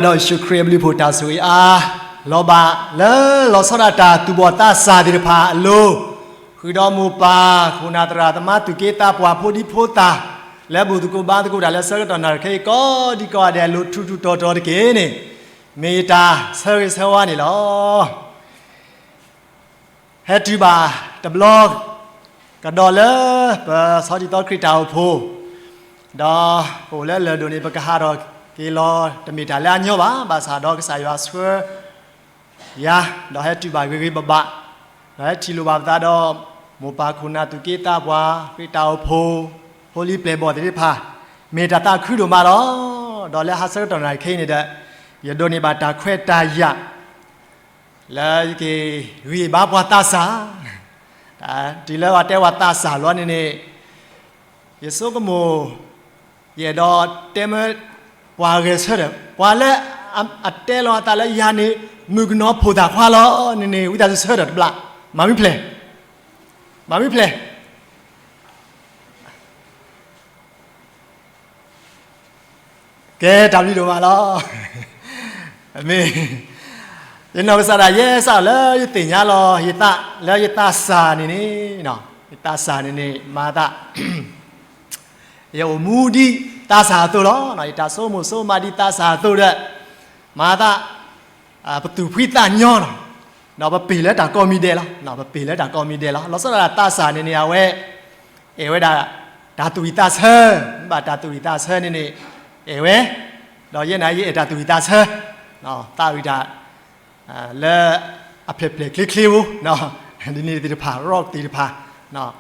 ဒီးယ့ၣ်ၡူးခရံာ်အဘျုးအဖှိၣ်တၢ်ဆိၣ်ဂ့ၤအါ လီၤဘၣ်လၢလီၤဆီဒၣ်တၢ်သူၣ်ဘီၣ်သးစၢ်သ့ၣ်တဖၣ်အလိၤ, ဃုာ်ဒီးမိၢ်ပၢ် ခိၣ်နၢ်သရၣ်သမါ သူၣ်က့သးပှၢ် ဖိဒံဖိသၣ် လၢဘူၣ်သကိးဘါသကိးတၢ်လၢဆၢကတီၢ်နၣ်ရံၣ်ခဲအံၤ ကိးဒံကိးဂၤဒဲး အလိၤထူးထူးတီၤတီၤတက့ၢ်န့ၣ်, မ့ၢ်ယတၢ်ဆၢဂ့ၤဆၢဝါန့ၣ်လီၤ. ဟဲတုၤဘၣ်တဘျီကဒီးလၢ ပဆီဒံၣ်သီခရံာ်တၢ်အိၣ်ဖှိၣ်, ဒီးပအိၣ်လၢလၢၢ်ဒိၣ်န့ၣ် ပကဟးထီၣ်က့ၤလီၤ တမ့ၢ်တၢ်လၢအညီဘၣ်, ဘၣ်ဆၣ်ဒီးကစၢ်ယွၤဆှၢယၤ, ဒီးဟဲတုၤဘၣ်ဂ့ၤဂ့ၤဘၣ်ဘၣ်, ဒီးဟဲထံၣ်လိာ်ဘၣ်ပသးဒီး မိၢ်ပၢ်ခိၣ်နၢ်သူၣ်က့သးပှၢ် ခရံာ်တၢ်အိၣ်ဖှိၣ် ဖိလံၤပျဲၢ်ဘီၣ်သ့ၣ်တဖၣ်, မ့ၢ်တၢ်သးခုဒိၣ်မးလီၤ. ဒီးလၢဟါဆၢကတီၢ်နၣ်ရံၣ်ခဲအံၤန့ၣ်ဒီး ယဒိးန့ၢ်ဘၣ်တၢ်ခွဲးတၢ်ယာ် လၢယက့ၤဂံၢ်ဘါပှၤသးစၢ်, တုၤလၢပှၤတဲပှၤသးစၢ်လီၤန့ၣ်န့ၣ်, ယဆိကမိၣ် ယအဲၣ်ဒိးတဲမၢ ပှၤဂဲၤဆၢထၢၣ် ပှၤလၢအတဲလီၤအသးလၢယၤန့ၣ် မုၣ်ကနီၤဖိသၣ်ခွါလီၤန့ၣ်န့ၣ် ဝံသးစူၤဆၢထၢၣ်တဘျီ, မၤမုၢ်ဖျဲၣ်, မၤမုၢ်ဖျဲၣ် ကဲ တၢ်ဘျုးဒိၣ်မးလီၤ. မ့ၢ် ယနီၢ်ကစၢ်ဒၣ်ယဲစးလၢယသ့ၣ်ညါလီၤ ယသးလၢယသးစၢ်န့ၣ်န့ၣ်, ယသးစၢ်န့ၣ်န့ၣ် မၤသး ယအိၣ်မူဒ်သးစၢ်အသိးလီၤ. ယတၢ်ဆိကမိၣ်ဆိကမးဒ်သးစၢ်အသိးဒီး မၤသး ပသူၣ်ဖှံသးညီလီၤ. ဒီးပပ့ၤလၢတၢ်ကိးမံၤဒဲးလီၤ. ပပ့ၤလၢတၢ်ကိးမံၤဒဲးလီၤ. လီၤဆီဒၣ်တၢ်သးစၢ်န့ၣ်န့ၣ် အဝဲ အဲၣ်ဝဲဒၣ် တၢ်သူၣ်ဝံၣ်သးဆၢ, မ့ၢ်ဘၣ်တၢ်သူၣ်ဝံၣ်သးဆၢန့ၣ်န့ၣ် အဲၣ်ဝဲ, ဒီးယဲန့ၣ် ယအဲၣ်တၢ်သူၣ်ဝံၣ်သးဆၢ, သးဝံၣ်တၢ် လၢအဖျဲၣ်ဖျဲၣ်ချ့ချ့ဖိ ဒ်န့ၣ်သ့ၣ်တဖၣ် rock သ့ၣ်တဖၣ်, ဒီး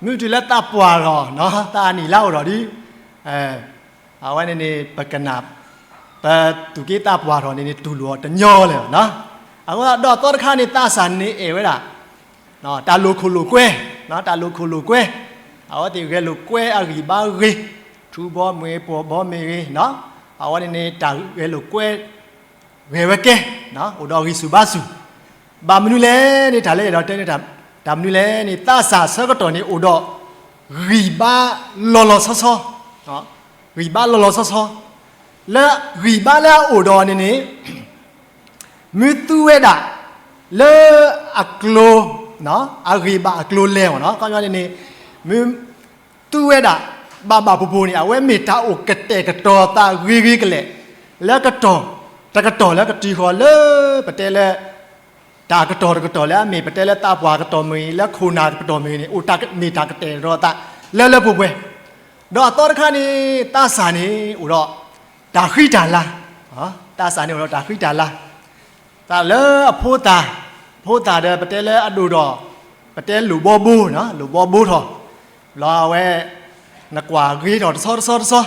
မ့ၢ်တုၤလၢသးပှၢ်ထီၣ် သးအနံၣ်လါအိၣ်ထီၣ်ဒီး အဝဲန့ၣ်န့ၣ် ပကနၣ် ပသူၣ်က့သးပှၢ်ထီၣ်န့ၣ်န့ၣ် တူၢ်လိာ်အီၤတညီလၢၤဘၣ်. အဃိဒီးအသီတခါန့ၣ် သးစၢ်န့ၣ်အဲၣ်ဝဲဒၣ် တၢ်လိာ်ခိၣ်လိာ်ကွဲ, တၢ်လိာ်ခိၣ်လိာ်ကွဲ, အဝဲသ့ၣ်ဂဲၤလိာ်ကွဲအဂံၢ်ဘါဂ့ၤ, ထူဘီမ့ၢ်ဂ့ၤ ပိာ်ဘီမ့ၢ်ဂ့ၤ, အဝဲန့ၣ်န့ၣ် တၢ်ဂဲၤလိာ်ကွဲ ဂဲၤဝဲကဲ, အိၣ်ဒီးဂံၢ်ဆူၣ်ဘါဆူၣ်, ဘၣ်မနုၤလဲၣ်န့ၣ် တၢ်လၢအဲၣ်ဒိးတဲန့ၣ် တၢ်မနုၤလဲၣ်န့ၣ် သးစၢ်ဆၢကတီၢ်န့ၣ်အိၣ်ဒီး ဂံၢ်ဘါလီၤလီၤဆီဆီ, ဂံၢ်ဘါလီၤလီၤဆီဆီ, လၢဂံၢ်ဘါလၢအအိၣ်ဒီးန့ၣ်န့ၣ် မ့ၢ်သူဝဲဒၣ် လၢအကျိၤ အဂံၢ်ဘၣ်အကျိၤလဲၣ်မ့ၢ်နီၤ, ခီပညီန့ၣ်န့ၣ် မ့ၢ်သူဝဲဒၣ် ဘၣ်ဘၣ်ပူၤပူၤန့ၣ် အဝဲမ့ၢ်တၢ်အိၣ်ကတဲာ်ကတီၤသးဂ့ၤဂ့ၤကလဲာ် လၢကတီၢ်တကတီၢ်လၢကတုၤဃီၤလၢ ပတဲလၢ တၢ်ကတီၢ်တကတီၢ်လၢအမ့ၢ် ပတဲလၢသးပှၢ်ကတီၢ်မ့ၢ်ဂ့ၤ လၢခိၣ်နၢ်ကတီၢ်မ့ၢ်ဂ့ၤန့ၣ် အိၣ်တၢ်မ့ၢ်တၢ်ကတဲာ်ကတီၤသး လၢလၢပှဲၤပှဲၤ, ဒီးအသီတခါန့ၣ် သးစၢ်န့ၣ်အိၣ်ဒီး တၢ်ဃံတၢ်လၤ, သးစၢ်န့ၣ်အိၣ်ဒီးတၢ်ဃံတၢ်လၤ, သးလၢအဖိသၣ်, ဖိသၣ်ဒီးပတဲလၢအဒိၣ်ဒီး ပတဲလိာ်ဘီဘိ, လိာ်ဘီဘိထီၣ်, ဘျီအဝဲ နကွၢ်ဂ့ၤထီၣ်တဆီတဆီတဆီ,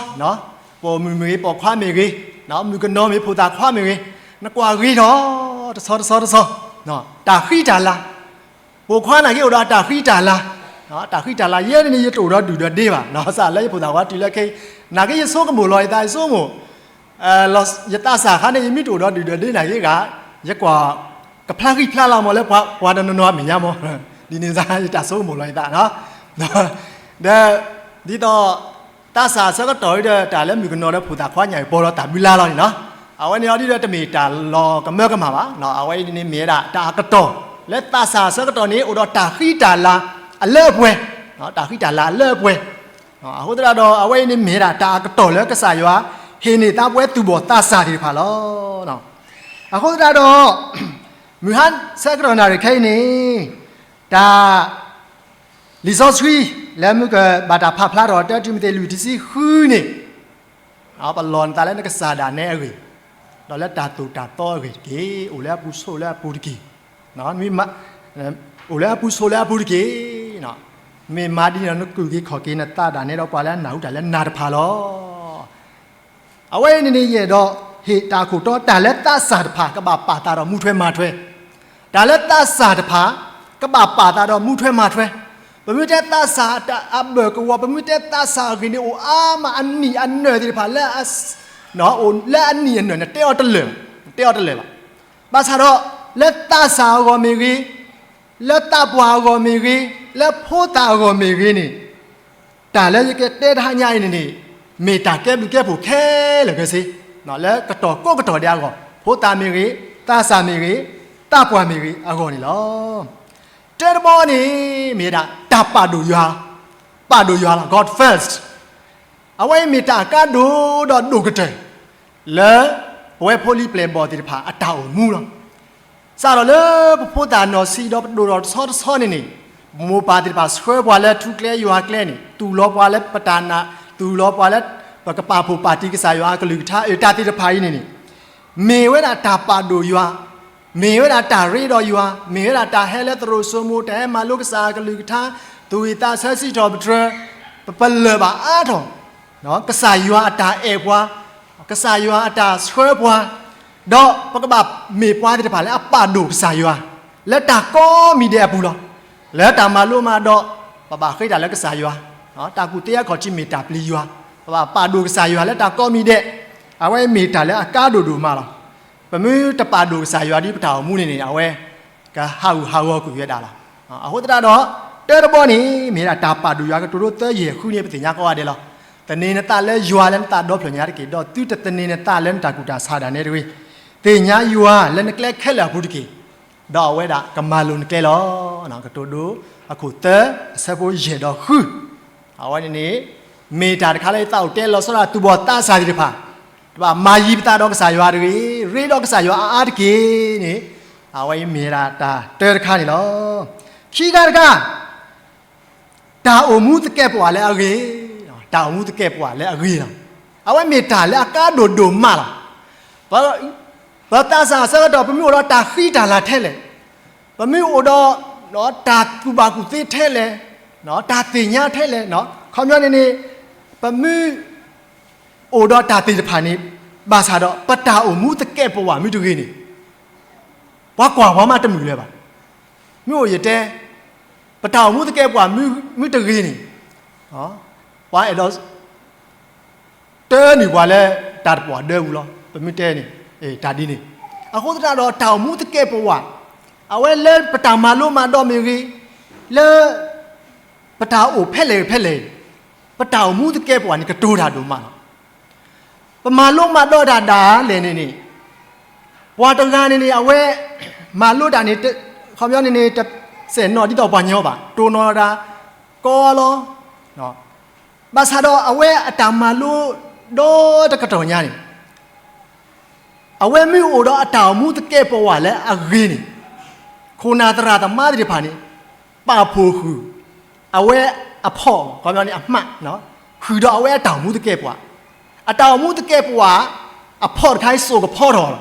ပိာ်မုၣ်မ့ၢ်ဂ့ၤ ပိာ်ခွါမ့ၢ်ဂ့ၤ, မုၣ်ကနီၤမ့ၢ်ဖိသၣ်ခွါမ့ၢ်ဂ့ၤ, နကွၢ်ဂ့ၤထီၣ် တဆီတဆီတဆီ, တၢ်ဃံတၢ်လၤ, ပိာ်ခွါနာ်က့အိၣ်ဒီးတၢ်ဃံတၢ်လၤ, တၢ်ဃံတၢ်လၤ ယဲန့ၣ်န့ၣ် ယတအိၣ်ဒီးဒုၣ်ဒီးဒ့ဘၣ်, စးလၢယဖိသၣ်ခွါတုၤလၢခဲအံၤ, နာ်က့ယဆိကမိၣ်လီၤယသး ယဆိကမိၣ် ယသးစၢ်ခါန့ၣ် ယမ့ၢ်တအိၣ်ဒီးဒုၣ်ဒီးဒ့နာ်က့ဂၤ, ယကွၢ်ကဖျါဂံၢ်ဖျါလၤမးလၢပှၤတနီၤနီၤအမဲာ်ညါမး, ဒ်န့ၣ်စ့ၢ် ယတၢ်ဆိကမိၣ်လီၤယသး, ဒီး ဒ်သိး သးစၢ်ဆၢကတီၢ်အံၤဒီး တၢ်လၢမုၣ်ကနီၤဒီးဖိသၣ်ခွါညါအံၤ ပီၤဒီးတၢ်ဘျုးလါလီၤန့ၣ်နီၤ, အဝဲန့ၣ်အီၤဒ်ဒီးတမ့ၢ်တၢ်လီၤကမၢကမၣ်ဘၣ်, အဝဲအံၤန့ၣ်မ့ၢ်ဝဲဒၣ်တၢ်အကတီၢ် လၢသးစၢ်ဆၢကတီၢ်န့ၣ် အိၣ်ဒီးတၢ်ဃံတၢ်လၤအလၢအပှဲၤ, တၢ်ဃံတၢ်လၤအလၢအပှဲၤ, အဃိသတးဒီး အဝဲအံၤန့ၣ်မ့ၢ်ဝဲဒၣ်တၢ်အကတီၢ်လၢကစၢ်ယွၤ ဟ့ၣ်န့ၢ်သးပဝဲသူၣ်ဘီၣ်သးစၢ်သ့ၣ်တဖၣ်လီၤ. အဃိသတးဒီး မုၢ်ဟါဆၢကတီၢ်နၣ်ရံၣ်ခဲအံၤန့ၣ် တၢ် လံာ်စီဆှံ လၢမုၢ်ကဘၣ်တၢ်ဖးဖျါထီၣ် တၢတုၤမသ့ၣ်လွံၢ်တဆံဃုန့ၣ်, ပလီၢ်နသးလၢနကစၢ်ဒၣ်နဲအဂ့ၢ်, ဒီးလၢတၢ်သိၣ်တၢ်သီအဂ့ၢ်တက့ၢ်. အိၣ်လၢအပူၤဆိးလၢအပူၤတက့ၢ်. အိၣ်လၢအပူၤဆိးလၢအပူၤတက့ၢ်. မ့ၢ်မၤဒ်န့ၣ်ဒီး နကူၣ်က့ၤခီၣ်က့ၤနသးဒၣ်နဲဒီးပှၤလၢအနၢ်ဟူတၢ်လၢနၤတဖၣ်လီၤ. အဝဲအံၤန့ၣ်န့ၣ် ယအဲၣ်ဒိးဟ့ၣ်တၢ်အခိၣ်တီ တၢ်လၢသးစၢ်တဖၣ် ကဘၣ်ပာ်သးဒီးမူထွဲမၤထွဲ, တၢ်လၢသးစၢ်တဖၣ် ကဘၣ်ပာ်သးဒီးမူထွဲမၤထွဲ, ပမ့ၢ်တဲသးစၢ်အဘၢၣ်ကဝီၤ ပမ့ၢ်တဲသးစၢ်အဂ့ၢ်န့ၣ် အိၣ်အါမးအနံၣ်အနၢၣ်သ့ၣ်တဖၣ်လၢ လၢအနံၣ်အနၢၣ်န့ၣ် တဲအီၤတလၢာ်, တဲအီၤတလၢာ်ဘၣ်. ဘၣ်ဆၣ်ဒီး လၢသးစၢ်အဂီၢ်မ့ၢ်ဂ့ၤ, လၢသးပှၢ်အဂီၢ်မ့ၢ်ဂ့ၤ, လၢဖိသၣ်အဂီၢ်မ့ၢ်ဂ့ၤန့ၣ်, တၢ်လၢယကတဲတဟါညါအံၤန့ၣ်န့ၣ်, မ့ၢ်တၢ်ကဲဘျုးကဲဖှိၣ်ခဲလၢာ်ခဲဆ့ လၢကတီၢ်ကိးကတီၢ်ဒဲးအဂီၢ်, ဖိသၣ်မ့ၢ်ဂ့ၤ, သးစၢ်မ့ၢ်ဂ့ၤ, သးပှၢ်မ့ၢ်ဂ့ၤအဂီၢ်န့ၣ်လီၤ. တၢတဘီန့ၣ် မ့ၢ်ဝဲဒၣ်တၢ်ပာ်ဒိၣ်ယွၤ, ပာ်ဒိၣ်ယွၤလီၤ, God first. အဝဲအံၤမ့ၢ်တၢ်အကါဒိၣ်ဒီးဒိၣ်ကတၢၢ် လၢပဝဲဖိလံၤပျဲၢ်ဘီၣ်သ့ၣ်တဖၣ်အတၢ်အိၣ်မူလီၤ. စးထီၣ်လၢပဖိသၣ်နီၢ်ဆံးဒီးပဒိၣ်ထီၣ်တဆီတဆီန့ၣ်န့ၣ်, ပမိၢ်ပၢ်သ့ၣ်တဖၣ်ဆှၢပှၤလၢထူကျဲယွၤကျဲန့ၣ်, သူၣ်လီၤပှၤလၢပတၢ်နာ်, သူၣ်လီၤပှၤလၢ ပကပာ်ဖှိၣ်ပာ်တံၢ်ကစၢ်ယွၤအကလုၢ်ကထါ, အတၢ်သ့ၣ်တဖၣ်အံၤန့ၣ်န့ၣ် မ့ၢ်ဝဲဒၣ်တၢ်ပာ်ဒိၣ်ယွၤ, မ့ၢ်ဝဲဒၣ်တၢ်ရ့ဒီးယွၤ, မ့ၢ်ဝဲဒၣ်တၢ်ဟဲလၢသရိာ်စိမိၤ, တၢ်ဟဲမၤလိကစၢ်အကလုၢ်ကထါ, သူၣ်ဝံၣ်သးဆၢစံးထီၣ်ပတြၢၤ, ပပလၢၢ်ဘၣ်အါထီၣ် ကစၢ်ယွၤအတၢ်အဲၣ်ပှၤ, ကစၢ်ယွၤအတၢ်ဆှၢပှၤ, ဒီးပကဘၣ်မ့ၢ်ပှၤသ့ၣ်တဖၣ်လၢအပာ်ဒိၣ်ကစၢ်ယွၤ လၢတၢ်ကိးမံၤဒဲးအပူၤလီၤ. လၢတၢ်မၤလိမၤဒိး, ပဘၣ်ဃ့တၢ်လၢကစၢ်ယွၤ, တၢ်ကူၣ်သ့အခီၣ်ထံးမ့ၢ်တၢ်ပျံၤယွၤ, ပဘၣ်ပာ်ဒိၣ်ကစၢ်ယွၤလၢတၢ်ကိးမံၤဒဲး, အဝဲမ့ၢ်တၢ်လၢအကါဒိၣ်ဒိၣ်မးလီၤ. ပမ့ၢ်တပာ်ဒိၣ်ကစၢ်ယွၤဒီးပတၢ်အိၣ်မူန့ၣ်န့ၣ် အဝဲ ကဟးဂူာ်ဟးဂီၤကွံာ်ဝဲဒၣ်လီၤ. အဃိသတးဒီး တၢတဘီန့ၣ် မ့ၢ်ဝဲဒၣ်တၢ်ပာ်ဒိၣ်ယွၤကတိၤဒိသၢယဲၢ်ဃုန့ၣ် ပသ့ၣ်ညါကိးဂၤဒဲးလီၤ. သန့ၤနသးလၢယွၤလၢနသးဒီဖျၢၣ်ညါတက့ၢ်, ဒီးသုတသန့ၤနသးလၢနတၢ်ကူၣ်တၢ်ဆးဒၣ်နဲတဂ့ၤ. သ့ၣ်ညါယွၤလၢနကျဲခဲလၢာ်အပူၤတက့ၢ်. ဒီးအဝဲဒၣ်ကမၤလိၤနကျဲလီၤ. ကတိၤဒိအခိၣ်သၢ အဆၢဖိယဲၢ်ဒီးဃု အဝဲန့ၣ်န့ၣ် မ့ၢ်တၢ်တခါလၢယသးအိၣ်တဲလီၤဆီဒၣ် သူၣ်ဘီၣ်သးစၢ်သ့ၣ်တဖၣ် တဘၣ်မၤယံၤပသးဒီးကစၢ်ယွၤတဂ့ၤ, ရ့ဒီးကစၢ်ယွၤအါအါတက့ၢ်န့ၣ်, အဝဲအံၤမ့ၢ်ဝဲဒၣ်တၢ်တၢတခါန့ၣ်လီၤ. ခံခါတခါ တၢ်အိၣ်မူသကဲာ်ပဝးလၢအဂ့ၤ, တၢ်အိၣ်မူသကဲာ်ပဝးလၢအဂ့ၤလီၤ. အဝဲမ့ၢ်တၢ်လၢအကါဒိၣ်ဒိၣ်မးလီၤ. ပ ပသးစၢ်အဆၢကတီၢ် ပမ့ၢ်အိၣ်ဒီးတၢ်ဃံတၢ်လၤထဲလဲၣ်, ပမ့ၢ်အိၣ်ဒီး တၢ်ကူၣ်ဘၣ်ကူၣ်သ့ထဲလဲၣ်, တၢ်သ့ၣ်ညါထဲလဲၣ်, ခီပညီန့ၣ်န့ၣ် ပမ့ၢ်အိၣ်ဒီးတၢ်သ့ၣ်တဖၣ်န့ၣ် ဘၣ်ဆၣ်ဒီး ပတၢ်အိၣ်မူသကဲာ်ပဝးမ့ၢ်တဂ့ၤန့ၣ် ပှၤကွၢ်ပှၤမးတမုာ်လၢၤဘၣ်. မ့ၢ်အိၣ်ယတဲ ပတၢ်အိၣ်မူသကဲာ်ပဝးမ့ၢ်တဂ့ၤန့ၣ် ပှၤအဲၣ်ဒိး တၢနုာ်ပှၤလၢတၢ်တပှီၤဒၢပူၤလီၤ. ပမ့ၢ်တဲန့ၣ် တၢ်ဒ်န့ၣ်. အဃိသတးဒီး တၢ်အိၣ်မူသကဲာ်ပဝး အဝဲလၢပတၢ်မၤလိမၤဒိးမ့ၢ်ဂ့ၤ, လၢပတၢ်အိၣ်ဖဲလဲၣ်ဖဲလဲၣ်, ပတၢ်အိၣ်မူသကဲာ်ပဝးန့ၣ် ကတိၤတၢ်ဒိၣ်မးလီၤ. ပမၤလိမၤဒိးတၢ်ဒၣ်လဲာ်န့ၣ်န့ၣ် ပှၤတဂၤန့ၣ်န့ၣ် အဝဲမၤလိတၢ်န့ၣ် ခီပညီန့ၣ်န့ၣ် တစဲးနီၣ်ဒ်သိးပှၤညီဘၣ်, တိၢ်နီၣ်တၢ်ကီလီၤ. ဘၣ်ဆၣ်ဒီးအဝဲအတၢ်မၤလိဒီတကတီၢ်ညါန့ၣ် အဝဲမ့ၢ်အိၣ်ဒီးအတၢ်အိၣ်မူသကဲာ်ပဝးလၢအဂ့ၤန့ၣ်, ခိၣ်နၢ်သရၣ်သမါသ့ၣ်တဖၣ်န့ၣ် ပာ်ဖှိၣ်ဃုာ် အဝဲအဖီၣ် ခီပညီန့ၣ် အမှတ်, ဃုာ်ဒီးအဝဲအတၢ်အိၣ်မူသကဲာ်ပဝး, အတၢ်အိၣ်မူသကဲာ်ပဝး အဖီၣ်တခါအံၤစိာ်ကဖီထီၣ်လီၤ.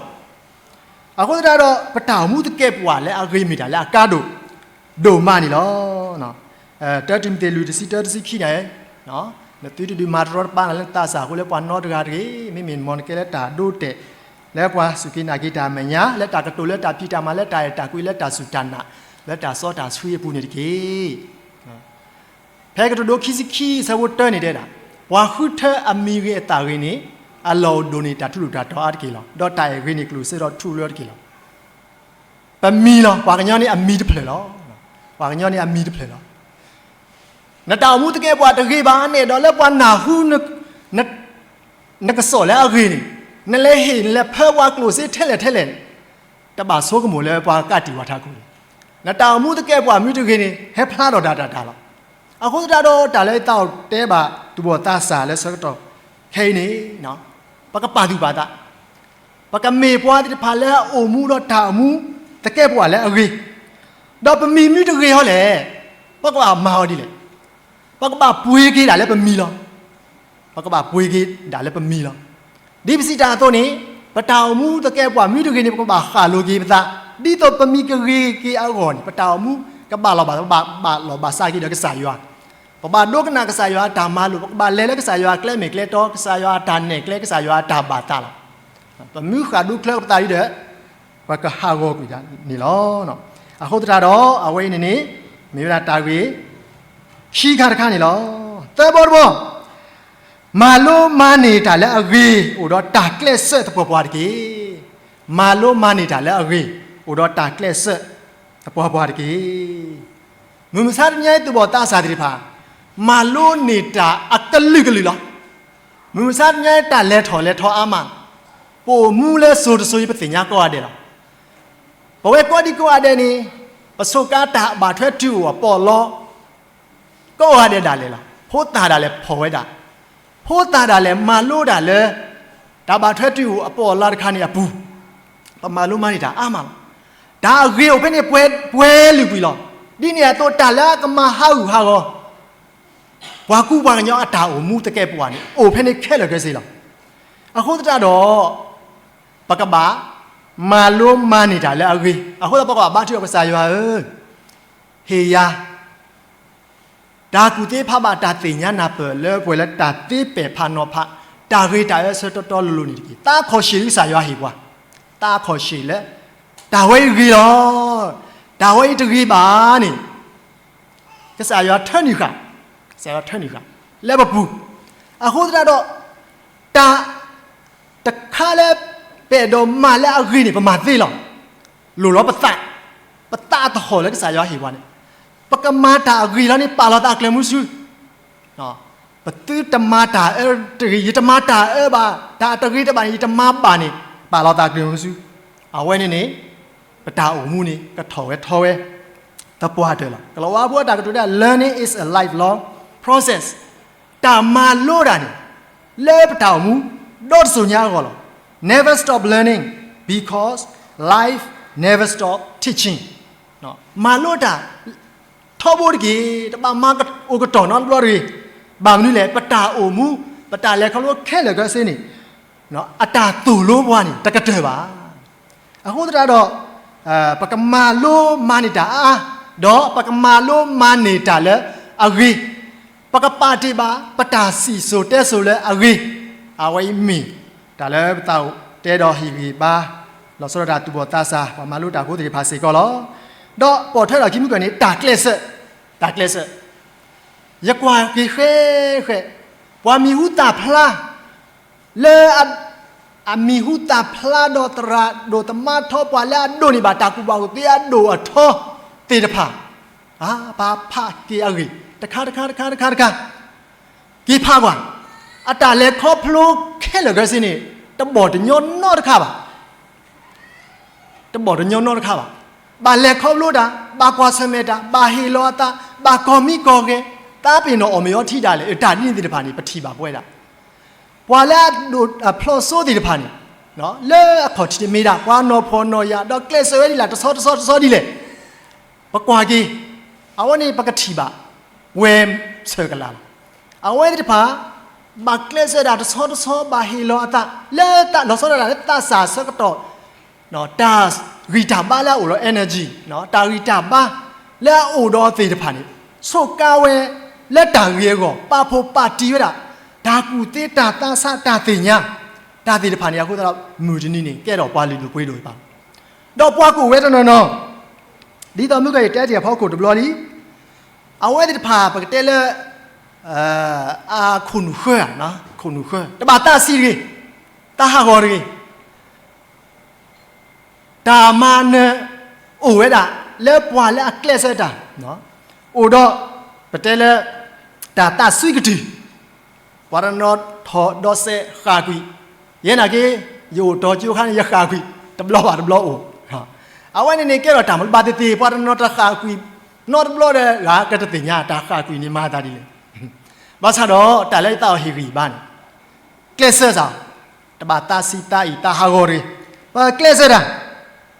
အဃိသတးဒီး ပတၢ်အိၣ်မူသကဲာ်ပဝးလၢအဂ့ၤမ့ၢ်တၢ်လၢအကါဒိၣ်ဒိၣ်မးန့ၣ်လီၤ. တၢတံၤမသ့း လွံၢ်တဆံတၢ တဆံခံန့ၣ်, နသုတဒုးမၤတရီတပါနၤလၢနသးစၢ်အဃိ လၢပှၤနီတဂၤတဂ့ၤ, မ့မ့ၢ်မ်နကဲလၢတၢ်ဒိတဲာ် လၢပှၤစူၢ်က့ၤနာ်က့ၤတၢ်မဲာ်ညါ, လၢတၢ်ကတိၤလၢတၢ်ဖံးတၢ်မၤ လၢတၢ်အဲၣ်တၢ်ကွံ လၢတၢ်စူၢ်တၢ်နာ်, လၢတၢ်စီတၢ်ဆှံအပူၤန့ၣ်တက့ၢ်. ဖဲကတိၤဒိခံဆံခံ အဆၢဖိတၢန့ၣ်တဲဒၣ်, ပှၤဃုထၢအမံၤဂ့ၤအသၣ်ဂ့ၤန့ၣ် အလီၢ်အိၣ်ဒိၣ်န့ၢ်တၢ်ထူးတၢ်တီၤအါတက့ၢ်လီၤ. ဒီးတၢ်အဲၣ်ဂ့ၤန့ၢ်ကျိၣ်စ့ဒီးထူလၢတက့ၢ်လီၤ. ပမံၤလီၤ. ပှၤကညီန့ၣ်အမံၤတဖျၢၣ်လီၤ. ပှၤကညီန့ၣ်အမံၤတဖျၢၣ်လီၤ. နတၢ်အိၣ်မူသကဲာ်ပဝးတဂ့ၤဘၣ်န့ၣ်ဒီး လၢပှၤနၢ်ဟူ နကစီၣ်လၢအဂ့ၤန့ၣ်, နလဲၤဟ့ၣ်နလဲၤဖၢပှၤကျိၣ်စ့ထဲလဲၣ်ထဲလဲၣ်န့ၣ်, တဘၣ်ဆိကမိၣ်လၢပှၤကးတံာ်ဝဲထးခိၣ်န့ၣ်, နတၢ်အိၣ်မူသကဲာ်ပဝးမ့ၢ်တဂ့ၤန့ၣ် ဟဲဖျါထီၣ်ဒၣ်တၢ်တၢ်လီၤ. အဃိသတးဒီး တၢ်လၢယသးအိၣ်တဲဘၣ်သူၣ်ဘီၣ်သးစၢ်လၢဆၢကတီၢ်ခဲအံၤန့ၣ်, ပကပာ်သူၣ်ပာ်သး, ပကမ့ၢ်ပှၤသ့ၣ်တဖၣ်လၢအအိၣ်မူဒီးတၢ်အိၣ်မူသကဲာ်ပဝးလၢအဂ့ၤ, ဒီးပမံၤမ့ၢ်တဂ့ၤဟီလဲၣ်, ပကဘၣ်မၤအီၤဒ်လဲၣ်. ပကဘၣ်ပှ့ၤက့ၤဒၣ်လၢပမံၤလီၤ. ပကဘၣ်ပှ့ၤက့ၤဒၣ်လၢပမံၤလီၤ. ဒ်ပစံးတၢ်အသိးန့ၣ်, ပတၢ်အိၣ်မူသကဲာ်ပဝးမ့ၢ်တဂ့ၤန့ၣ် ပကဘၣ်ဃၣ်လိၤက့ၤပသး, ဒ်သိးပမံၤကဂ့ၤက့ၤအဂီၢ်န့ၣ် ပတၢ်အိၣ်မူကဘၣ်လီၤဘၣ်, ဘၣ်လီၤဘၣ်စးက့ၤဒီးကစၢ်ယွၤ, ပဘၣ်ဒိကနၣ်ကစၢ်ယွၤအတၢ်မၤလိာ်, ပကဘၣ်လဲၤလၢကစၢ်ယွၤအကျဲမ့ၢ်ကျဲတီ, ကစၢ်ယွၤအတၢ်နဲၣ်ကျဲ, ကစၢ်ယွၤအတၢ်ဘၣ်သးလီၤ. ပမ့ၢ်ဃၣ်ဒိချၢပသးဒီး ပကဟးဂီၤကွံာ်ဒၣ်န့ၣ်လီၤ. အဃိသတးဒီး အဝဲအံၤန့ၣ်န့ၣ် မ့ၢ်ဝဲဒၣ်တၢ်ဂ့ၢ် ခံခါတခါန့ၣ်လီၤ. သၢဘီတဘီ, မၤလိမၤန့ၢ်တၢ်လၢအဂ့ၤ အိၣ်ဒီးတၢ်ကျဲးစၢးသပှၢ်ပှၢ်တက့ၢ်. မၤလိမၤန့ၢ်တၢ်လၢအဂ့ၤ အိၣ်ဒီးတၢ်ကျဲးစၢးသပှၢ်ပှၢ်တက့ၢ်. မုၢ်မဆါတနံၤအံၤ သူၣ်ဘီၣ်သးစၢ်သ့ၣ်တဖၣ် မၤလိန့ၢ်တၢ်အကလုာ်ကလုာ်လီၤ. မုၢ်မဆါတနံၤအံၤ တၢ်လဲၤထီၣ်လဲၤထီအါမး, ပအိၣ်မူလၢစိၤတစိၤအံၤ ပသ့ၣ်ညါကိးဂၤဒဲးလီၤ. ပဝဲကိးဒံကိးဂၤဒဲးန့ၣ် ပဆိးကါတၢ်ဘၣ်ထွဲတုၤအိၣ်အပီးအလီ ကိးဂၤဒဲးဒၣ်လဲာ်လီၤ. ဖိသၣ်ဒၣ်လဲာ်ဖီၣ်ဝဲဒၣ်, ဖိသၣ်ဒၣ်လဲာ်မၤလိတၢ်လၢ တၢ်ဘၣ်ထွဲတုၤအိၣ်အပီးအလီတခါန့ၣ်အပူၤ, ပမၤလိမၤန့ၢ်တၢ်အါမးလီၤ. တၢ်အဂ့ၤအိၣ်ဖဲန့ၣ်ပှဲၤလုာ်ကွံာ်လီၤ. ဒ်န့ၣ်အသိးတၢ်လၢအကမၤဟးဂူာ်ဟးဂီၤ ပှၤကူပှၤကညီအတၢ်အိၣ်မူသကဲးပဝးန့ၣ် အိၣ်ဖဲန့ၣ်ခဲလၢာ်ခဲဆ့လီၤ. အဃိသတးဒီး ပကဘၣ်မၤလိမၤန့ၢ်တၢ်လၢအဂ့ၤ. အဃိသတးပကဘၣ်ဘါထုကဖၣ် ကစၢ်ယွၤဧၢ, ဟ့ၣ်ယၤ တၢ်ကူၣ်သ့ဖးဘၣ်တၢ်သ့ၣ်ညါနၢ်ပၢၢ်လၢပှဲၤလၢတၢ်သ့ပဲာ်ဖးနီၤဖး တၢ်ဂ့ၤတၢ်အၢဆၢတီတီလိၤလိၤန့ၣ်တက့ၢ်. သးခီၣ်ရှ့ၣ်လၢကစၢ်ယွၤဟ့ၣ်ပှၤ, သးခီၣ်ရှ့ၣ်လၢ တၢ်ဝဲအံၤဂ့ၤလီၤ, တၢ်ဝဲအံၤတဂ့ၤဘၣ်န့ၣ် ကစၢ်ယွၤထၢနုာ်ဃာ်, ကစၢ်ယွၤထၢနုာ်ဃာ် လၢပပူၤ. အဃိသတးဒီး တၢ် တခါလၢ ပအဲၣ်ဒိးမၤလၢအဂ့ၤန့ၣ် ပမၤသ့လီၤ. လိၣ်လီၤပသး, ပသးအသဟီၣ်လၢကစၢ်ယွၤဟ့ၣ်ပှၤန့ၣ်, ပကမၤတၢ်အဂ့ၤလီၤန့ၣ် ပာ်လီၤသးအကျၢၤမုဆူ ပသုတမၤတၢ်အၢတဂ့ၤ, ယတမၤတၢ်အၢဘၣ်, တၢ်တဂ့ၤတဘၣ်န့ၣ် ယတမၤဘၣ်န့ၣ် ပာ်လီၤသးကျၢၤမုဆူ. အဝဲန့ၣ်န့ၣ် ပတၢ်အိၣ်မူန့ၣ် ကထီၣ်ဝဲထီဝဲ သပှၢ်တၢၢ်လီၤ. ကလီၤဝါဖိအတၢ်ကတိၤဒၣ် learning is a lifelong process. တၢ်မၤလိတၢ်န့ၣ် လၢပတၢ်အိၣ်မူ ဒီတစိၤညါအဂီၢ်လီၤ. Never stop learning because life never stop teaching. မၤလိတၢ် ထီဘိတက့ၢ်, တဘၣ်မၤအိၣ်ကတီၢ်နီတဘျီတဂ့ၤ. ဘၣ်မနုၤလဲၣ်, ပတၢ်အိၣ်မူ ပတၢ်လဲၤခီဖျိခဲလၢာ်ခဲဆ့န့ၣ် အတၢ်သိၣ်လိပှၤန့ၣ် တကတၢၢ်ဘၣ်. အဃိသတးဒီး ပကမၤလိမၤန့ၢ်တၢ်အါအါ, ဒီးပကမၤလိမၤန့ၢ်တၢ်လၢအဂ့ၤ, ပကပာ်တ့ၢ်ဘၣ် ပတၢ်စံၣ်စိၤတဲစိၤလၢအဂ့ၤ, အဝဲအံၤမ့ၢ်တၢ်လၢပသးအိၣ်တဲဒီးဟ့ၣ်ဂံၢ်ဘါ, လီၤဆီဒၣ်တၢ်သူၣ်ဘီၣ်သးစၢ် ပှၤမၤလိတၢ်ဖိသ့ၣ်တဖၣ်စ့ၢ်ကီးလီၤ. ဒီးပိာ်ထွဲဒီးခံမုၢ်ကၢၢ်န့ၣ် တၢ်ကျဲးစၢး, တၢ်ကျဲးစၢး ယကွၢ်က့ၤဃဲဃဲ, ပှၤမံၤဟူသၣ်ဖျါ လၢ အမံၤဟူသၣ်ဖျါဒီးသရၣ်ဒိၣ်သမါထီ ပှၤလၢအဒိၣ်န့ၢ်ဘၣ် တၢ်ကူၣ်ဘၣ်ကူၣ်သ့အဒိၣ်အထီသ့ၣ်တဖၣ်, အါ ပာ်ဖးက့ၤအဂ့ၢ် တခါတခါတခါတခါတခါ, က့ၤဖးကွၢ်, အတၢ်လဲၤခီဖျိခဲလၢာ်ခဲဆ့န့ၣ် တဘီၣ်တညီနီတခါဘၣ်. တဘီၣ်တညီနီတခါဘၣ်. ဘၣ်လဲၤခီဖျိတၢ်, ဘၣ်ကွၢ်ဆၢၣ်မဲာ်တၢ်, ဘၣ်ဟ့ၣ်လီၤအသး, ဘၣ်ကီၤမံကီၤဂဲၤ, သးပ့ၤနီၣ်အီၣ်မ့ၤအီထံဒၣ်လဲာ်, တၢ်ဒ်န့ၣ်သ့ၣ်တဖၣ်န့ၣ် ပထံၣ်ဘၣ်ပဝဲဒၣ်. ပှၤလၢအဒိၣ်အဖျိးစိသ့ၣ်တဖၣ်န့ၣ်, လၢအခီၣ်ထံးတမ့ၢ်ဒၣ် ပှၤနီၢ်ဖှီၣ်နီၢ်ယာ် ဒီးကျဲးစၢးဝဲဒ်လဲၣ် တဆီတဆီတဆီဒ်လဲၣ် ပကွၢ်က့ၤ, အဝဲန့ၣ်ပကထံၣ်ဘၣ် ပှဲၤဆၢၣ်ကလာ်လီၤ. အဝဲသ့ၣ်တဖၣ် ဘၣ်ကျဲးစၢးဒၣ်တဆီတဆီ ဘၣ်ဟ့ၣ်လီၤအသး လၢသးလီၤဆီဒၣ်တၢ်လၢသးစၢ်ဆၢကတီၢ်, တၢ်ဂံၢ်တၢ်ဘါလၢအအိၣ်ဒီး energy, တၢ်ဂံၢ်တၢ်ဘါလၢအအိၣ်ဒီးသ့ၣ်တဖၣ်န့ၣ် ဆိးကါဝဲလၢတၢ်ဂ့ၤအဂီၢ် ပာ်ဖှိၣ်ပာ်တံၢ်ဝဲဒၣ် တၢ်ကူၣ်သ့တၢ်သးဆးတၢ်သ့ၣ်ညါ တၢ်သ့ၣ်တဖၣ်န့ၣ် အဃိသတးဒီး မုၢ်တနံၤန့ၣ် ကဲထီၣ်ပှၤလုၢ်ဒိၣ်ပှ့ၤဒိၣ်ဘၣ်. ဒီးပှၤကအိၣ်ဝဲတနီၤနီၤ ဒ်သိးမုၢ်ကယတဲတ့ၢ်အဖီခိၣ်တဘျီလံ, အဝဲသ့ၣ်တဖၣ်ပကတဲလၢ အခိၣ်နူာ်ဃၢ, ခိၣ်နူာ်ဃၢ တဘၣ်သးဆံးတဂ့ၤ, သးဟးဂီၤတဂ့ၤ, တၢ်မၤနၢၤအိၣ်ဝဲဒၣ် လၢပှၤလၢအကျဲးစၢးတၢ်, အိၣ်ဒီး ပတဲလၢ တၢ်သးစွံကတုၢ် ပှၤတနီၤထီၣ်ဒီးစဲးဃၣ်ကွံာ်, ယဲနာ်က့ ယအိၣ်တီၤကၠိခါန့ၣ် ယဃၣ်ကွံာ် တဘျီဘၣ်တဘျီအိၣ်, အဝဲန့ၣ်န့ၣ်ကဲထီၣ်တၢ်မၤဘၣ်သ့ၣ်သ့ၣ် ပှၤတနီၤတဃၣ်ကွံာ် နီတဘျီဒီး ဂၤကတသ့ၣ်ညါ တၢ်ဃၣ်ကွံာ်န့ၣ်မၤသးဒ်လဲၣ်. ဘၣ်ဆၣ်ဒီးတၢ်လၢယသးအိၣ်ဟ့ၣ်ဂံၢ်ဘါန့ၣ် ကျဲးစၢးစ့ၢ်, တဘၣ်သးဆံးသးအံၤ သးဟးဂီၤတဂ့ၤ, ပကျဲးစၢးတၢ်,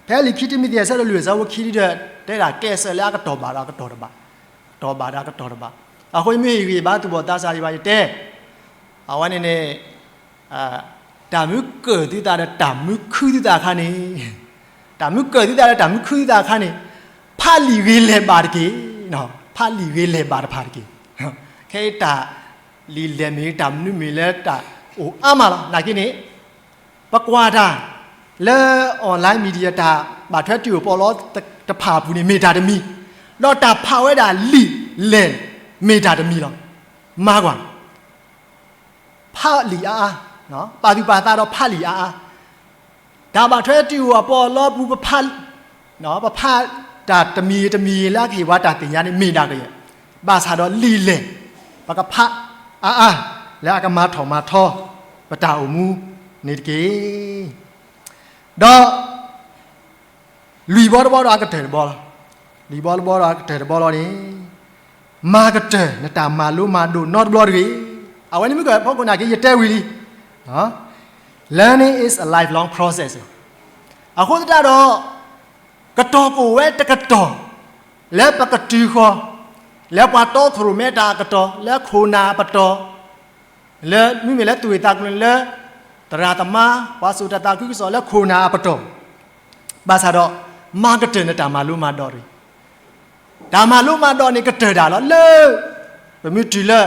ဖဲလံာ်ခံတံၤမသ့း အဆၢဒိၣ်လွံၢ် အဆၢဖိခံဒီး တဲဒၣ်ကျဲးစၢးလၢအကတီၢ်ဘၣ်ဒီးအကတီၢ်တဘၣ်, ကတီၢ်ဘၣ်ဒီးအကတီၢ်တဘၣ်. အဃိယမ့ၢ်ဟ့ၣ်ဂံၢ်ဘါသူၣ်ဘီၣ်သးစၢ်ယဘၣ်ယတဲ, အဝဲန့ၣ်န့ၣ် တၢ်မုၢ်ကၢၢ်သုသးဒီးတၢ်မုၢ်ခုသုသးအခါန့ၣ်, တၢ်မုၢ်ကၢၢ်သုသးဒီးတၢ်မုၢ်ခုသုသးအခါန့ၣ်, ဖးလံာ်ဂ့ၤလဲၤဘၣ်တက့ၢ်, ဖးလံာ်ဂ့ၤလဲၤဘၣ်တဖၣ်တက့ၢ်. ခဲအံၤတၢ်လံာ်လဲၢ်မ့ၢ်တၢ်မနုၤမ့ၢ်လၢတၢ်အိၣ်အါမးလီၤ. နာ်က့န့ၣ် ပကွၢ်တၢ် လၢ online media တၢ်ဘၣ်ထွဲတုၤအိၣ်ပီးလီတဖၣ်အပူၤန့ၣ် မ့ၢ်တၢ်တမံၤ, ဒီးတၢ်ဖးဝဲဒၣ်လံာ်လဲၢ် မ့ၢ်တၢ်တမံၤလီၤ. မၤကွၢ် ဖးလံာ်အါအါ, ပာ်သူၣ်ပာ်သးဒီးဖးလံာ်အါအါ, တၢ်ဘၣ်ထွဲတုၤအိၣ်အပီးအလီအပူၤ ပဖး ပဖးတၢ်တမံၤတမံၤလၢအကဟ့ၣ်ပှၤတၢ်သ့ၣ်ညါန့ၣ် မ့ၢ်ဒၣ်ကယဲၢ်, ဘၣ်ဆၣ်ဒီးလံာ်လဲၢ် ပကဖးအါအါ လၢအကမၤထီၣ်မၤထီ ပတၢ်အိၣ်မူ န့ၣ်တက့ၢ်. ဒီး လွံၢ်ဘီတဘီဒီးအကတၢၢ်တဘီလီၤ. လွံၢ်ဘီတဘီဒီးအကတၢၢ်တဘီလီၤန့ၣ်, မၤကတၢၢ်နတၢ်မၤလိမၤဒိးနီတဘျီတဂ့ၤ. အဝဲန့ၣ်မ့ၢ်ကဖီခိၣ်နာ်က့ ယတဲဝံၤလံ. Learning is a lifelong process. အဃိသတးဒီး ကတီၢ်ကအိၣ်ဝဲတကတီၢ် လၢပကတုၤဃီၤ လၢပှၤတီခိၣ်ရိၣ်မဲတၢ်အကတီၢ်, လၢခိၣ်နၢ်အပတီၢ်, လၢမ့မ့ၢ်လၢသူၣ်ဂ့ၢ်သးကျိၤန့ၣ် လၢ သရၣ်သမါ ပှၤစိာ်တၢ်သးခုကစီၣ်လၢခိၣ်နၢ်အပတီၢ်, ဘၣ်ဆၣ်ဒီး မၤကတၢၢ်နတၢ်မၤလိမၤဒိးတဂ့ၤ. တၢ်မၤလိမၤဒိးန့ၣ်ကတၢၢ်ဒၣ်လီၤလၢ ပမ့ၢ်တုၤလၢ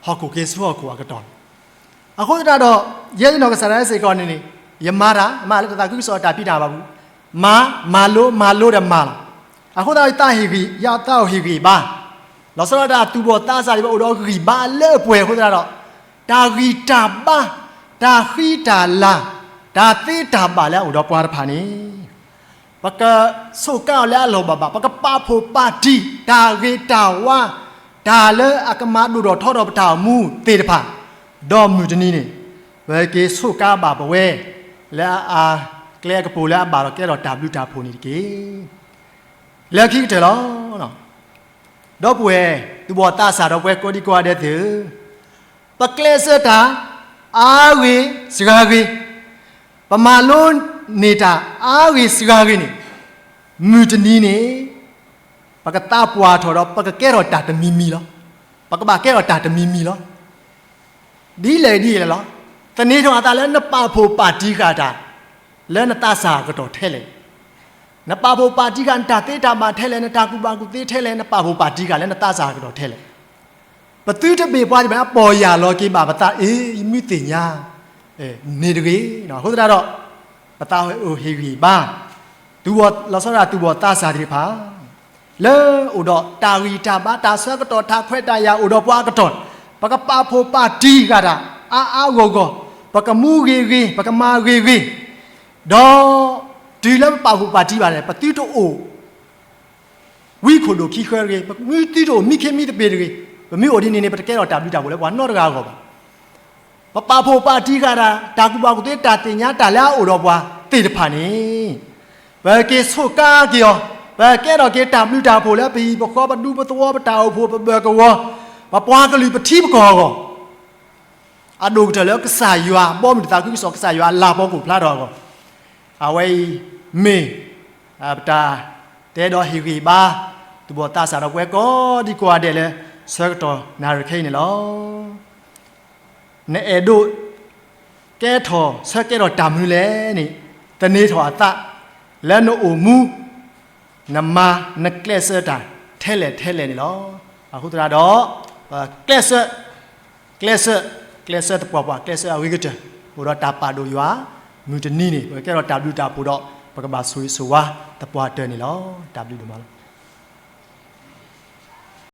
ဟီၣ်ခိၣ်က့ၤဆူဟီၣ်ခိၣ်အကတီၢ်လီၤ. အဃိသတးဒီး ယဲယနီၢ်ကစၢ်ဒၣ်စ့ၢ်ကီးန့ၣ်န့ၣ် ယမၤတၢ် မၤလၢတၢ်သးခုကစီၣ်အတၢ်ဖံးတၢ်မၤပူၤ, မၤ မၤလိ မၤလိဒီးမၤလီၤ. အဃိသတးဒီး ယသးဟ့ၣ်ဂံၢ် ယသးအိၣ်ဟ့ၣ်ဂံၢ်ဘါ, လီၤဆီဒၣ်တၢ်သူၣ်ဘီၣ်သးစၢ်ဒ်ဘၣ်အိၣ်ဒီးဂံၢ်ဘါလၢပှဲၤအဃိသတးဒီး တၢ်ဂံၢ်တၢ်ဘါ, တၢ်ဃံတၢ်လၤ, တၢ်သ့တၢ်ဘၣ်လၢအအိၣ်ဒီးပှၤတဖၣ်န့ၣ် ပကဆိးကါအီၤလၢအလီၢ်ဘၣ်ဘၣ်, ပကပာ်ဖှိၣ်ပာ်တံၢ် တၢ်ဂ့ၤတၢ်ဝါ, တၢ်လၢအကမၤဒိၣ်ထီၣ်ထီထီၣ်ပတၢ်အိၣ်မူသ့ၣ်တဖၣ်, ဒီးမုၢ်တနံၤန့ၣ် ပက့ၤဆိးကါဘၣ်ပဝဲ လၢအ ကျဲအကပိာ်လၢအဘၣ်ဒီးကဲထီၣ်တၢ်ဘျုးတၢ်ဖှိၣ်န့ၣ်တက့ၢ်. လၢခံကတၢၢ်လီၤ. ဒီပုၢ်ဝဲၢ် သူၣ်ဘီၣ်သးစၢ်ဒီးပဝဲကိးဒံကိးဂၤဒဲးသ့ၣ်ဧၢ, ပကျဲးစၢးတၢ် အါဂ့ၤစှၤဂ့ၤ, ပမၤလိန့ၢ်တၢ်အါဂ့ၤစှၤဂ့ၤန့ၣ်, မုၢ်တနံၤန့ၣ် ပကသးပှၢ်ထီၣ်ဒီးပကကဲထီၣ်တၢ်တမံၤမံၤလီၤ. ပကဘၣ်ကဲထီၣ်တၢ်တမံၤမံၤလီၤ. ဒ်လဲၣ်ဒ်လဲၣ်လီၤ. သန့ၤထီၣ်အသးလၢနပာ်ဖှိၣ်ပာ်တံၢ်ဃာ်တၢ် လၢနသးစၢ်အကတီၢ်ထဲလဲၣ်. နပာ်ဖှိၣ်ပာ်တံၢ်ဃာ်နတၢ်သ့တၢ်ဘၣ်ထဲလဲၣ်, နတၢ်ကူၣ်ဘၣ်ကူၣ်သ့ထဲလဲၣ်, နပာ်ဖှိၣ်ပာ်တံၢ်ဃာ်လၢနသးစၢ်အကတီၢ်ထဲလဲၣ်. ပသုတမ့ၢ်ပှၤတဖၣ်အပီၢ်ယၢ်လီၤက့ၤဘၣ်ပသး အ့ ယမ့ၢ်သ့ၣ်ညါ န့ၣ်တဂ့ၤ. အဃိသတးဒီး ပသးအိၣ်ဟ့ၣ်ဂံၢ်ဘါ လီၤဆီဒၣ်တၢ်သူၣ်ဘီၣ်သးစၢ်သ့ၣ်တဖၣ် လၢအိၣ်ဒီးတၢ်ဂံၢ်တၢ်ဘါ တၢ်ဆၢကတီၢ်တၢ်ခွဲးတၢ်ယာ်အိၣ်ဒီးပှၤအကတီၢ်, ပကပာ်ဖှိၣ်ပာ်တံၢ်ဃာ်တၢ် အါအါဂီၢ်ဂီၢ်, ပကမူဂ့ၤဂ့ၤ, ပကမၤဂ့ၤဂ့ၤ, ဒီး တုၤလၢပပာ်ဖှိၣ်ပာ်တံၢ်ဘၣ်န့ၣ် ပသုတအိၣ် ဝံခိၣ်ဒိၣ်ခံဃၢတဂ့ၤ, ပသုတအိၣ်မံခ့မံသပ့ၤတဂ့ၤ, ပမ့ၢ်အိၣ်ဒ်န့ၣ်န့ၣ် ပတကဲထီၣ်တၢ်ဘျုးတၢ်ဖှိၣ်လၢပှၤနီတဂၤအဂီၢ်ဘၣ်. ပပာ်ဖှိၣ်ပာ်တံၢ်ဃာ်တၢ် တၢ်ကူၣ်ဘၣ်ကူၣ်သ့ တၢ်သ့ၣ်ညါတၢ်လၢအအိၣ်ဒီးပှၤသ့ၣ်တဖၣ်န့ၣ် ပက့ၤဆိးကါက့ၤအီၤ, ပကဲထီၣ်က့ၤတၢ်ဘျုးတၢ်ဖှိၣ်လၢပဟံၣ်ပဃီ ပဒူပသဝီ ပတၢ်အိၣ်ဖှိၣ် ပဘၢၣ်ကဝီၤ, ပပှၤကလုာ် ပထံပကီၢ်အဂီၢ် အဒိၣ်ကတၢၢ်လၢကစၢ်ယွၤ ဘီမုၢ်တၢ်သးခုကစီၣ် ကစၢ်ယွၤအလၤကပီၤကအိၣ်ဖျါထီၣ်အဂီၢ်, အဝဲအံၤ မ့ၢ် ပတၢ် တဲဒီးဟ့ၣ်ဂံၢ်ဘါ သူၣ်ဘီၣ်သးစၢ်ဒီးပဝဲကိးဒံကိးဂၤဒဲးလၢ ဆၢကတီၢ်နၣ်ရံၣ်ခဲအံၤန့ၣ်လီၤ. နအဲၣ်ဒိး ကဲထီၣ်ဆၢကဲထီၣ်တၢ်မနုၤလဲၣ်န့ၣ် သန့ၤထီၣ်အသး လၢနအိၣ်မူ နမၤ နကျဲးစၢးတၢ် ထဲလဲၣ်ထဲလဲၣ်န့ၣ်လီၤ. အဃိသတးဒီး ပကျဲးစၢး ကျဲးစၢး ကျဲးစၢးသပှၢ်ပှၢ် ကျဲးစၢးအဂ့ၤကတၢၢ် အိၣ်ဒီးတၢ်ပာ်ဒိၣ်ယွၤ မုၢ်တနံၤန့ၣ် ပကကဲထီၣ်တၢ်ဘျုးတၢ်ဖှိၣ်ဒီး ပကဘၣ်ဆိၣ်ဂ့ၤဆိၣ်ဝါသပှၢ်တၢၢ်န့ၣ်လီၤ. တၢ်ဘျုးဒိၣ်မးလီၤ.